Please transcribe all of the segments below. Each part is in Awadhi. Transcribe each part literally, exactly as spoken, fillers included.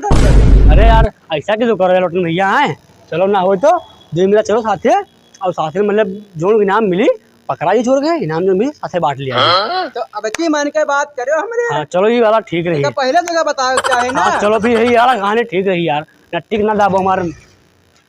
बांटो। अरे यार, ऐसा क्यों करो यार, लोटन भैया आए, चलो ना हो तो दो मिला चलो साथे, और साथे में मतलब जो इनाम मिली पकड़ा ही छोड़ के, इनाम जो मिली साथे बांट लिया। हाँ? तो अब की मान के बात करो हमरे। हाँ, चलो ये वाला ठीक रही। तो पहले जगह बताओ चाहे ना। हाँ, चलो फिर यही यार, कहानी ठीक रही यार, नट्टी के ना दाबो हमारे।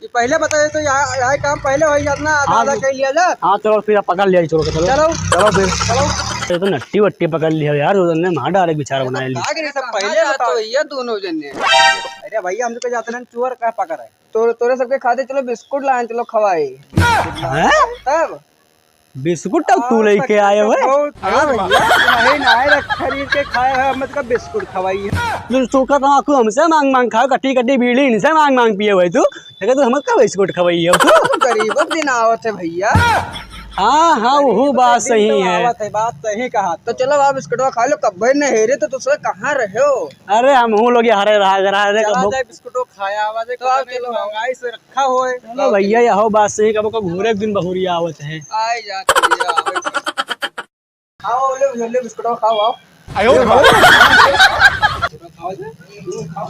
ये पहले बताए तो यहाँ, यहाँ काम पहले हो जात ना, आधा हाँ, आधा कर लिया जात। हाँ, चलो फिर आप पकड़ लिया छोड़ के, चलो। चलो। चलो फिर। चलो। ये तो नट्टी वट्टी पकड़ लिया यार, उधर ने मार डाले बेचारा बनाए लिए। आगे सब पहले बताओ। तो ये दोनों जने। अरे भैया, हम तो जाते ना चोर का पकड़ है। तो तोरे सबके खाते चलो बिस्कुट लाए, चलो खवाए। हैं? तब? बिस्कुट तब तू लेके आए हुए? बहुत, हाँ भैया, नहीं, नहीं, रख, खरीद के खाए हैं, हम तो बिस्कुट खवाई है। तू, तू का तमाकू हमसे मांग मांग खाओ, कटी कटी बीड़ी इनसे मांग मांग पिए हुए तू, लेकिन तू हमका बिस्कुट खवाई है तू? तो गरीबों के दिन आवत है भैया। हाँ, हाँ, गरीब वहू के बात दिन सही तो है। आवत है, बात सही कहा। तो चलो आप बिस्कुटवा खा लो, कब्बे न हेरे तो दूसरे कहाँ रहे हो? अरे हम हूँ लोग यहाँ रहे, रहा, रहा, रहा, चला कब्बो जाए बिस्कुटो खाया आवा दे, तो आप कब्बे चलो। महंगाई से रखा होए। चलो भैया, यहो बात सही, कबो कबो घूरे के दिन बहुरिया आवत है। आए जात भैया, आवे। खाओ, ले, ले, ले, बिस्कुटवा खाओ, आओ। आयो रे बाप। खाओ जी, खाओ।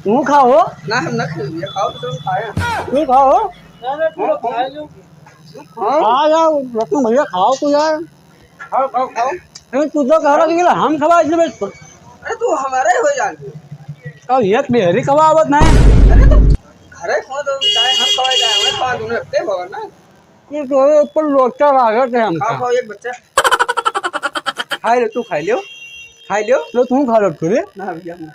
तू खाओ। ना, हम ना खाएंगे, खाओ तो तुम खाए। तू खाओ। ना, ना, तू लोग खा लो। हाँ? आ जाओ, रतन भैया, खाओ तो यार। खाओ, खाओ, खाओ। नहीं, तू तो कह रहा कि हम खवाए इतने बजे। अरे, तू हमारा ही हो जान। अब एक डेहरी खवावत नहीं। अरे, तो घरे खो तो चाहे हम खवाए, चाहे हमें खवा, दोनों हफ्ते हो ना। तू तो ऊपर लोटा लागत है हमका। खाओ, खाओ, एक बच्चा। खाई ले, तू खाई लियो। खाई लियो। लो, तू खा लो, तू रे। ना, भैया, ना।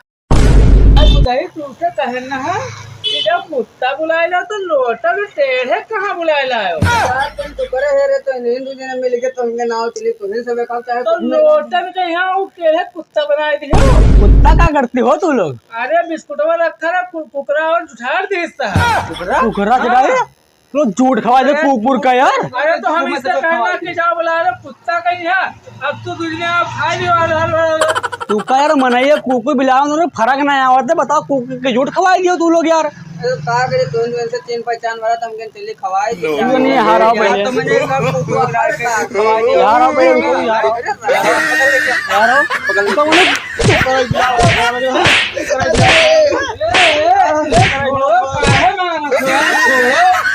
अब बुधाई तुमसे कहना है कि जब कुत्ता बुलाए ला तो लोटा में टेढ़े कहाँ बुलाए लायो? यार, तुम तो करे है रे, तो नींद दूजे ने मिल के तुमके नाव चली, तुम्हें से बेकार चाहे तो तुमने लोटा में कहीं हाँ वो टेढ़े कुत्ता बनाए दियो। कुत्ता का करती हो तू लोग? अरे बिस्कुटवा रखा रहा, कु-, कुकरा और उठार दे इसका। कुकरा? कुकरा के हाँ। भाई? लो झूठ खवाए दे अरे कुकुर का यार। अरे तो हम इससे कहना कि जा बुला लो कुत्ता कहीं है। अब तू दुनिया में खा लियो हर, हर, हर। तू का यार मनइया कुकुर बिलावा में फर्क नहीं आवत है। बताओ कुकुर के झूठ खवाए दियो तू लोग यार। अरे का करे, दोन दिन से तीन पहचान वाला तुमके चली खवाए दी। तू नहीं, हारा पहले। तो मैंने कहा कुकुर का खवाए दियो। हारा पहले, हारा। अरे यार, पकड़ ले। तो उन्हें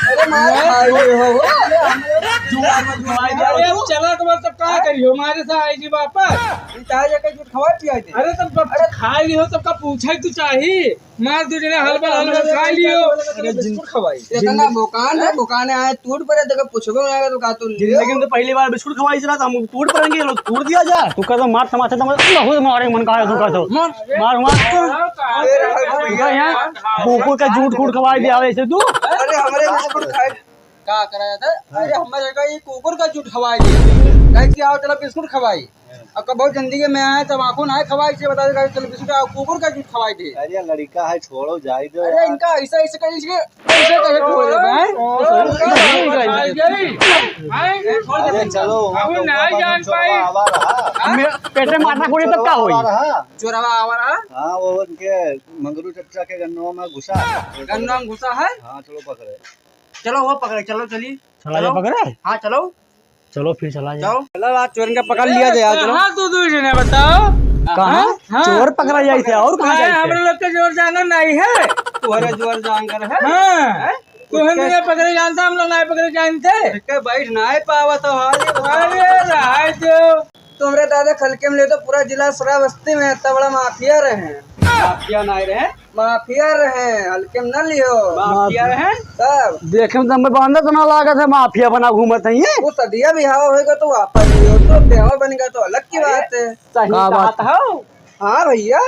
अरे मार खाई हो। अरे, अब चला के बाद तब का करियो? हमारे साथ आई जी वापस। ई चाहे जाके झूठ खवाए पियाए दे। अरे, तब, तब अरे, खा लियो, तब का पूछे तू चाही? मार दू जने हलवा हलवा खा लियो। अरे, बिस्कुट खवाई। इतना दुकान है, दुकान है, टूट पड़े, देखो, पूछबो ना, तो का तू लियो? जिंदगी में तो पहली बार बिस्कुट खवाई जरा, तो हम टूट पड़ेंगे, लोग तोड़ दिया जा। तू कह दो, मार तमाचा, तमाचा, बहुत मारे मन का है, तू कह दो। मार, मार, मार। अरे, अरे, अरे, यहाँ कुकुर का जूठ कूट खवाई दिया ऐसे तू। अरे, हमरे बिस्कुट खाए। का कराया था? हाँ। अरे, हमारे का ये कुकुर का जूठ खवाई दे। कहे कि आओ, चलो बिस्कुट खवाई। अब कब बहुत जिंदगी में आए, तब आंखों ना खवाई से बता दे, चलो बिस्कुट, आओ, कुकुर का जूठ खवाई दे। अरे, लड़का है, छोड़ो, जाए दो अरे, यार। इनका ऐसा, ऐसे कहीं से, ऐसे कहीं से हो रहे हैं। अरे, चलो, अरे, ना जान पाई। पेटे माथा कोड़ी तब का होई? चोरवा आवा रहा। हाँ, वो उनके मंगरू चच्चा के गन्नवा में घुसा। गन्नवा में घुसा है? हाँ, चलो पकड़े। चलो, वो पकड़े, चलो, चली। चला चलो। ये पकड़े? हाँ, चलो। चलो, फिर चला जाए। चलो। चलो, आज चोरन का पकड़ लिया जाए, चलो। कहाँ तू दू जने बताओ? कहाँ? हाँ? चोर पकड़ा जाए थे, और कहाँ अरे, जाए थे? हमरे लोग के जोर जांगर नहीं है। तुम्हारे जोर जांगर है? हाँ। हैं? तू हम नहीं पकड़े जानता, हम लोग नहीं पकड़े जानते। के बैठ नहीं पावा तो हाल ये बताओ। अरे, रहाई दो। तुम्हरे दादा खलके में ले तो पूरा जिला श्रावस्ती में इतना बड़ा माफिया रहे। माफिया नहीं रहे? माफिया रहे, हल्के में ना लियो। माफिया रहे? तब? देखे में तो हमें बांधा तो ना लागत है, माफिया बना घूमत है ये। वो सदिया बिहाव होएगा तो वापस लियो, तो ब्याह बन गया तो अलग की अरे, बात है। सही का बात बात है? हो। हाँ भैया।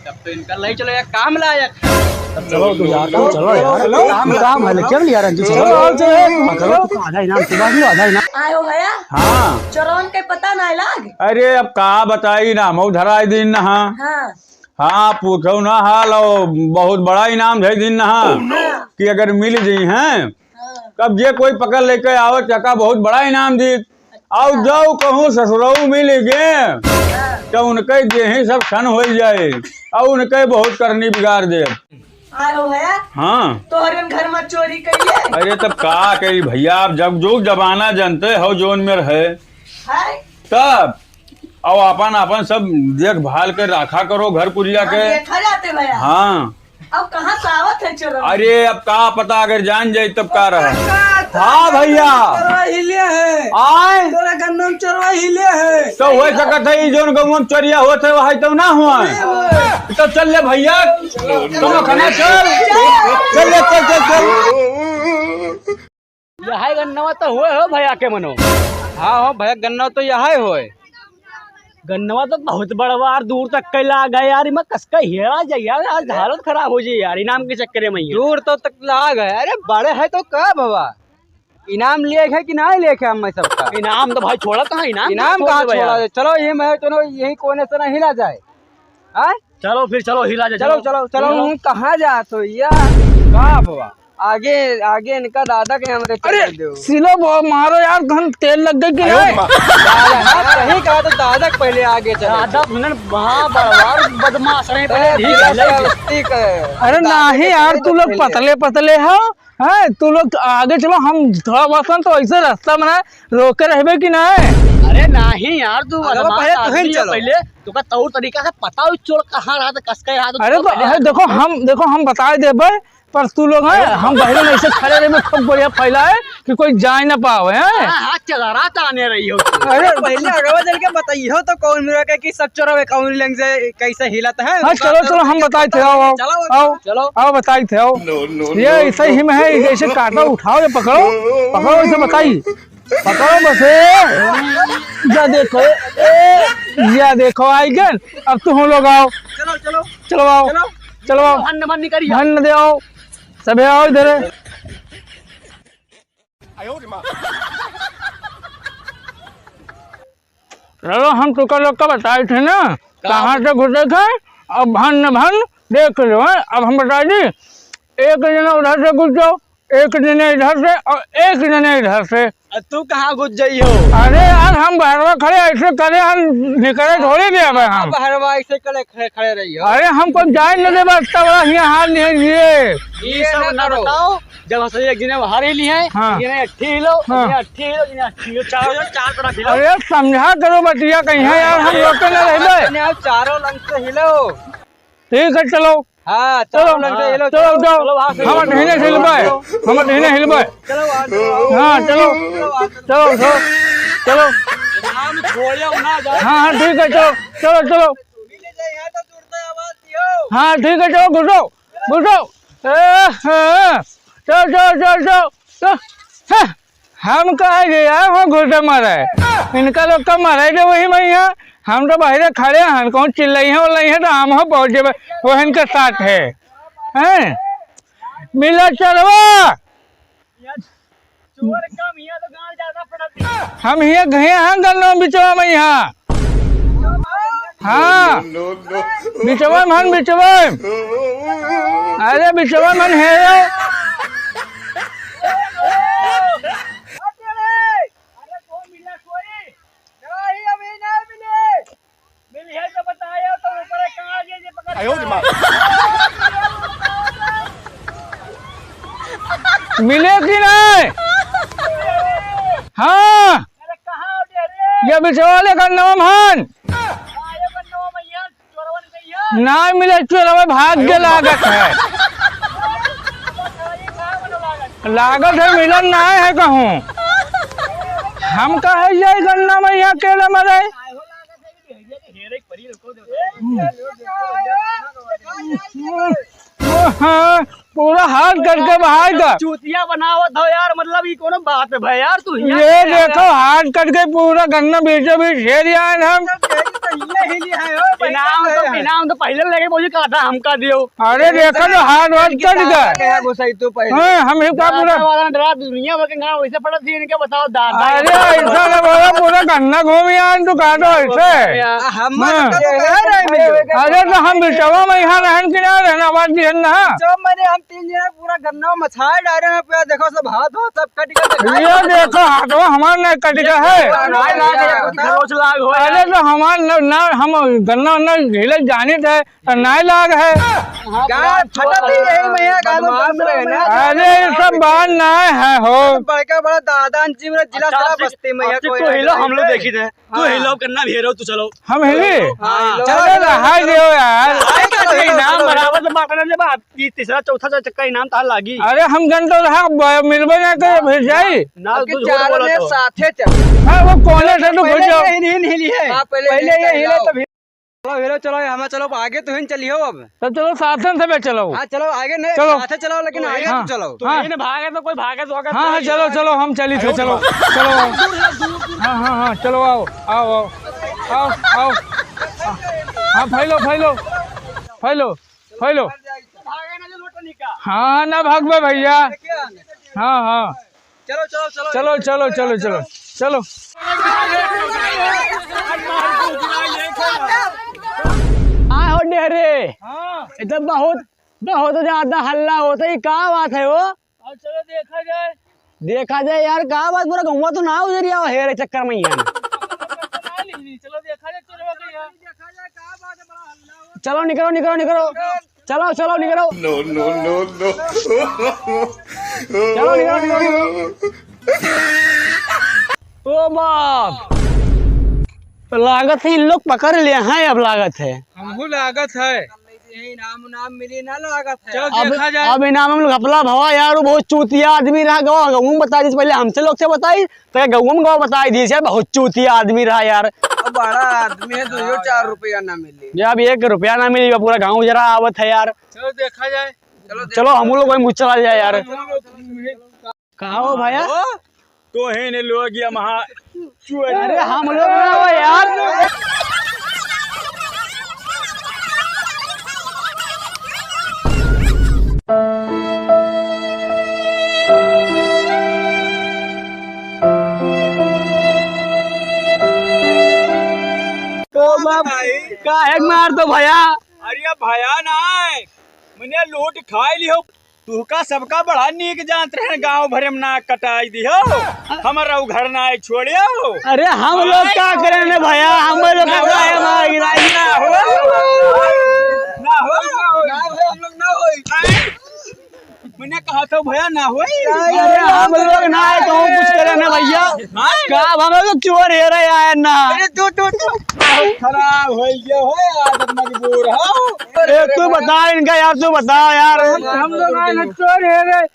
तब तो इनका ले चलो, एक काम लायक। तब चलो, तू यार, चलो, चलो यार। चलो, काम, काम है, क्या लिया रंजू? चलो, चलो, चलो, चलो। चलो, तू आधा इनाम, तू बाकी आधा इनाम। आयो भैया। हाँ। चोरन के पता ना लाग। अरे, अब का बताई ना, मऊ धराई दिन ना। हाँ। हाँ, पूछो ना हाल, और बहुत बड़ा इनाम दे दिन ना। हाँ। कि अगर मिल गई हैं, हाँ। तब जे कोई पकड़ लेके आवे, चका बहुत बड़ा इनाम दी। अउ जाओ कहूँ ससुरऊ मिल गए, हाँ। तो उनके देही सब छन हो जाए, और उनके बहुत करनी बिगाड़ दे। आयो है? हाँ। तोहरे घर में चोरी करिए। अरे तब का करी भैया, आप जब जो जमाना जानते हो जोन में रहे। है? तब, अब अपन, अपन सब देखभाल के रखा करो घर कुरिया के। देखा जाते भैया। हाँ। अब कहाँ से आवत है चोरवा? अरे, अब का पता, अगर जान जाई तब का रहा। हाँ भैया। चोरवा हिले है। आय? तोरा गन्ना में चोरवा हिले है। तो हो सकत है, ई जोन गौवा में चोरिया होत है, वही तो ना हुआ। नहीं हुआ। तो चल ले भैया, चलो, चलो, चल। चल ले, चल, चल, चल। यही गन्नवा तो होए हो भैया के मनो। हाँ हो भैया, गन्नवा तो यही होए। गन्नवा तो बहुत बड़वा यार, दूर तक के लाग है यार, इमा कस का हेरा जाए यार, आज हालत खराब हो जाए यार, इनाम के चक्कर में ये। दूर तो तक लाग है, अरे बड़े है तो का बाबा, इनाम लेके है कि नहीं लेके हम सबका? इनाम तो भाई छोड़ा कहाँ, इनाम इनाम कहाँ छोड़ दे छोड़ा यार? दे? चलो ये मैं चलो यही कोने से ना हिला जाए। हाँ? चलो फिर, चलो, हिला जा, चलो, चलो। चलो, चलो। तुम कहाँ जात हो यार? का बाबा? आगे, आगे इनका दादा के हमरे अरे, चले दो। सिलो वो मारो यार, धन तेल लग गई कि अरे नहीं? माँ। दादा, हाँ, सही कहा तो दादा के पहले आगे चले। दादा सुनन, हाँ, बड़वार बदमाश रहे, पहले अरे, ठीक है, ठीक है। अरे दादा नहीं के यार, पहले तू तो लोग पहले। पतले पतले हो, हैं? तू लोग आगे चलो, हम थोड़ा बहुत तो ऐसे रास्ता बना रोके रहबे कि नहीं? अरे नहीं यार, तू अरे बदमाश पहले तू ही आदमी है, चलो। पहले तुका तौर तरीका से पता हो चोर कहाँ रहा था, कस के रहा था, अरे तो तो, पहले अरे देखो, हम, देखो, हम बताए देबे, पर तू लोग हैं, अरे हम पहले नहीं से खड़े रहबे, खूब बढ़िया फैलाए कि कोई जाए ना पावे, हैं? हाँ, हाँ, चला रहा था, आने रही हो। अरे पहले अगवा चल के बताइए हो तो कौन मेरा के कि सब चोर है, कौन लंग से कैसे हिलत है? हाँ, चलो, चलो, हम बताए थे, आओ, आओ, चलो, आओ, चलो। आओ, बताए थे, आओ। No, no, ये no, ऐसा ही no। में है, ऐसे काटो, उठाओ, ये पकड़ो, पकड़ो, इसे बताई। पकड़ो बस, ए। या देखो, ए, या देखो, आइगन। अब तुम लोग आओ। चलो, चलो। चलो आओ। चलो। चलो आओ। भन्न, भन्न करिए। भन्न दे आओ। सभे आओ इधर। चलो, हम तुका लोग का बताए थे ना, का? कहाँ से घुसे थे, अब भन्न भन्न देख लो, हैं? अब हम बताए दी, एक जना उधर से घुस जाओ, एक जने इधर से और एक जने इधर से। आ, तू कहाँ घुस जाई हो? अरे यार, हम बहरवा खड़े ऐसे करे, हम निकले थोड़ी दे अब हम। बहरवा ऐसे करे खड़े, खड़े रही हो। अरे, हम कौन जाए न देबा, इतना बड़ा हियाँ हाल नहीं है ये। ये ये सब ना ना करो। बताओ, जब हंस एक जने हारे ली है, हाँ। एक जने अट्ठी लो, हाँ। एक जने अट्ठी लो, एक जने अट्ठी लो, चार, चार तरफ हिलो। अरे, समझा करो बतिया कहीं है यार, हम लोग के ना रहबे। चारों लंग से हिलो। ठीक है, चलो। हाँ, चलो, चलो, लग जाए, ये लोग चलो, चलो। चलो, वहाँ से हम चलो। अठहिने हिलबे, हम अठहिने हिलबे। चलो, वहाँ चलो। हाँ, चलो। चलो, चलो, चलो। राम छोड़ियो ना जाए। हाँ, हाँ, ठीक है, चलो, चलो, चलो। मिले जाए, यहाँ तो जुड़ता है आवाज दियो। हाँ, ठीक है, चलो, घुसो, घुसो। ए, हाँ, चल, चल, चल, चल, चल। हाँ, हम कहा जे यार, वहाँ घुसे मरे। इनका लोग का मरे दे वही में यहाँ। हम तो बाहरे खड़े हैं, कौन चिल्लाई है, उल्लाई है, तो हम हो पहुँच जेबे, वो इनके साथ है। हैं? मिला चलवा। चोर कम, हियाँ तो गाँव ज्यादा पड़त है। हम हियाँ गए हैं गन्ना बिचवा में यहाँ। हाँ। बिचवा में हन, बिचवा में। अरे बिचवा में हन हेरो। अरे कोई मिला कोई? नहीं, अभी नहीं मिले। मिलिहे तो बतायो, तो ऊपर कहाँ जे, जे पकड़ आयो रे माँ। मिले कि नहीं? हाँ। अरे कहाँ हो गया रे? ये बिचवाले का नाम हन। हाँ, ये का नाम है यार, चोरवन के यार। नहीं मिले, चोरवा भाग के लागत है। लागत है मिलन नहीं है कहूँ। हम कहे ये गन्ना में यहाँ अकेले मरे। हाँ, पूरा हाथ कट के बहार दा। चूतिया बनावत हो यार, मतलब ई कोनो बात है भाई यार, तू हियाँ ये देखो हाथ कट के पूरा गन्ना बीचों बीच घेर आए हम। इनाम तो, इनाम तो पहले लेके बोली कहा था हमका दियो। अरे देखो तो हाथ वाथ कट गए। गया घुसाई तो पहले। हाँ, हम ही का पूरा वाला डरा दुनिया भर के गाँव वैसे पड़ा थी, इनके बताओ दादा। अरे ऐसा ना बोलो, पूरा गन्ना घूम आए तू कहा तो ऐसे। हम हाँ। तो कह रहे हैं मिलो। अरे तो हम बिचवा में यहाँ रहन कि ना रहना, आवाज दिहन ना। जो मैंने हम तीन जने पूरा गन्ना मछाए डाले ना, पूरा देखो सब हाथ हो, सब कट गया, दिखाई ये दे। देखो हाथवा हमार नहीं कट गया है। नहीं लाग है, कुछ खरोच लाग हो अरे यार। तो हमार न, ना हम गन्ना उन्ना ढीले जाने थे, तो नहीं लाग है। हाँ, गाय फटत ही रही, मैं यहाँ गाय में बदमाश बंद रहे ना। अरे ये सब बात नहीं है हो। बड़का बड़ा दादा जी, पूरा जिला अच्छा, सारा अच्छी, बस्ती में यहाँ अच्छी कोई तो नहीं हिलो, है। हम लोग देखी थे। तू हाँ। हिलो, करना भी हेरो, तू चलो। हम हिली? हाँ, हिलो। चलो, रहाई दियो यार। अरे, का चलो, इनाम चलो। बराबर से बांटना जब आप, ये तीसरा, चौथा, चार चक्का इनाम तार लागी। अरे, हम जन तो रहा, ब-, मिलबे ना करे, फिर जाई। ना, अब तू के झूठ चारों बोला ने तो। साथे चल। हाँ, वो कोने से तू पहले घुस जाओ। ये हिल, हिल, हिल, ये। हाँ, पहले पहले ये ये हिल, हिलाओ। तब चलो, हेरो, चलो, हमें चलो, आगे तुहिन चलियो अब। तब चलो, साथन से बे चलो। हाँ, चलो, आगे नहीं, चलो। साथे चलो, लेकिन आगे हाँ। तुम चलो। तो हाँ। ये ना भागे तो कोई भागे तो आगे हाँ, हाँ, चलो। चलो, चलो, हम चली थे, चलो, चलो, आओ। हाँ, हाँ, हाँ, चलो, आओ, आओ, आओ, आओ, आओ। हाँ, फैलो, फैलो, फैलो, फैलो। हाँ, ना भागबे भैया। हाँ, हाँ। चलो, चलो, चलो। चलो, चलो, चलो, चलो, चलो। आ हो डेहरे। हाँ। ये तो बहुत, बहुत ज्यादा हल्ला होता है, ये का बात है वो? अब चलो देखा जाए। देखा जाए यार, का बात, पूरा गौवा तो ना उजरिया हो हेरे चक्कर में यार। चलो देखा जाए चोरवा के यार। चलो निकलो, निकलो, निकलो। चलो, चलो, निकलो। No, no, no, no। चलो, निकलो, निकलो, निकलो। ओ बाप, तो लागत है इन लोग पकड़ ले हैं, अब लागत है। हमहू लागत है। इनाम उनाम मिली ना लागत है। चलो अब, देखा जाए। अब इनाम में घपला भवा यार, वो बहुत चूतिया आदमी रहा, गवा गऊ बता दी पहले हमसे लोग से बताई, तो गऊ में गवा बताई दी यार, बहुत चूतिया आदमी रहा यार। अब बड़ा आदमी है, दो चार रुपया ना मिली। जब एक रुपया ना मिली, पूरा गाँव जरा आवत है यार। चलो देखा जाए। चलो चलो, हम लोग वहीं मुँह चला जाए यार। हम लोग कहा हो भैया? तोहे ने लोग ये महा चुअरी। अरे हम लोग ना हो यार। तो बाप, काहे मार दो भैया? अरे भैया ना, मने लूट खाई लिहो। तुहका सबका बड़ा नीक जानत रहे, गाँव भरे में नाक कटाई दिहो, हमारा उ घर ना छोड़ियो। अरे हम लोग का करें ने भैया, हम लोग का ना हो। काहे मार गिराई? ना हो, ना हो, ना हो, हम लोग ना होई। मैंने कहा था भैया ना होई। अरे हम लोग ना आए कहूँ कुछ करे ना भैया। हाँ? का अब हम लोग चोर हेरे आए ना। अरे तू, तू, तू। बहुत खराब हो गया हो, आदत मजबूर हो। ए, तू बता इनका यार, तू बता यार। हम, हम लोग आए ना चोर हेरे।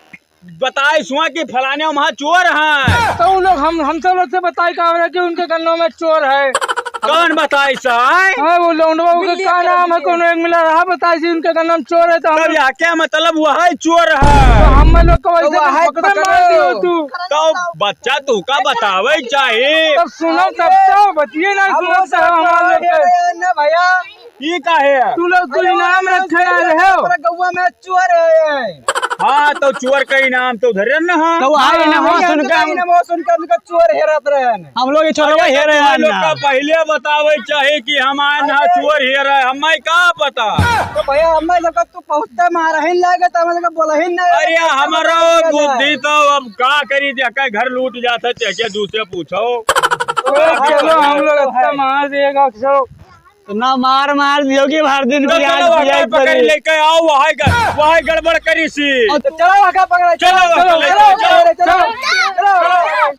बताए सुआ कि फलाने वहाँ चोर हैं। तो उ लोग हम, हम सब लोग से बताए का हो रहा कि उनके गन्नों में चोर है। कौन बताए साय? हाँ, वो लौंडवा के का नाम है, कौनो एक मिला रहा, बताए जी उनके गन्ना में चोर है तो हम तब यहाँ क्या मतलब, वह है चोर है। तो हम लोग को वैसे तो वह है पकड़ पकड़ मार दियो लो। तू। तो बच्चा तू का बतावे चाहे। तब सुनो तब तो बतिये ना हम सुनो वो तो सब हमारे लोग के। ना भैया। ई का है? तू लोग तो अरे इनाम वो रखे लोग रहे हो। पूरा गौवा में चोर है। हाँ, तो चोर का इनाम तो धरे न हो। तो वहाँ हाँ, इनाम हम सुन के इनाम सुन के उनका चोर हेरत रहे हैं। हम लोग ये चोरवा अरे, हेरे तो हैं लोग ना। का पहले बतावे चाहे कि हम आए ना अरे। चोर हेरे, हमें का पता? तो भैया, हमें लोग का तू पहुँचते मारा ही लागे, तो हमें लोग का बोला ही ना। अरे, हमारा बुद्धि तो अब का करी, जाके घर लूट जाता, चाहे दूसरे पूछो। तो चलो, हम लोग अच्छा मार दिएगा, चलो। तो ना मार मार दियो कि भर दिन तो प्याज चलो, पियाज पकड़ करी। लेके आओ, वहाँ ग-, वहाँ गड़बड़ करी सी। और तो चलो, वहाँ पकड़ा, चलो, चलो, चलो, चलो, चलो, चलो, चलो, चलो। चलो।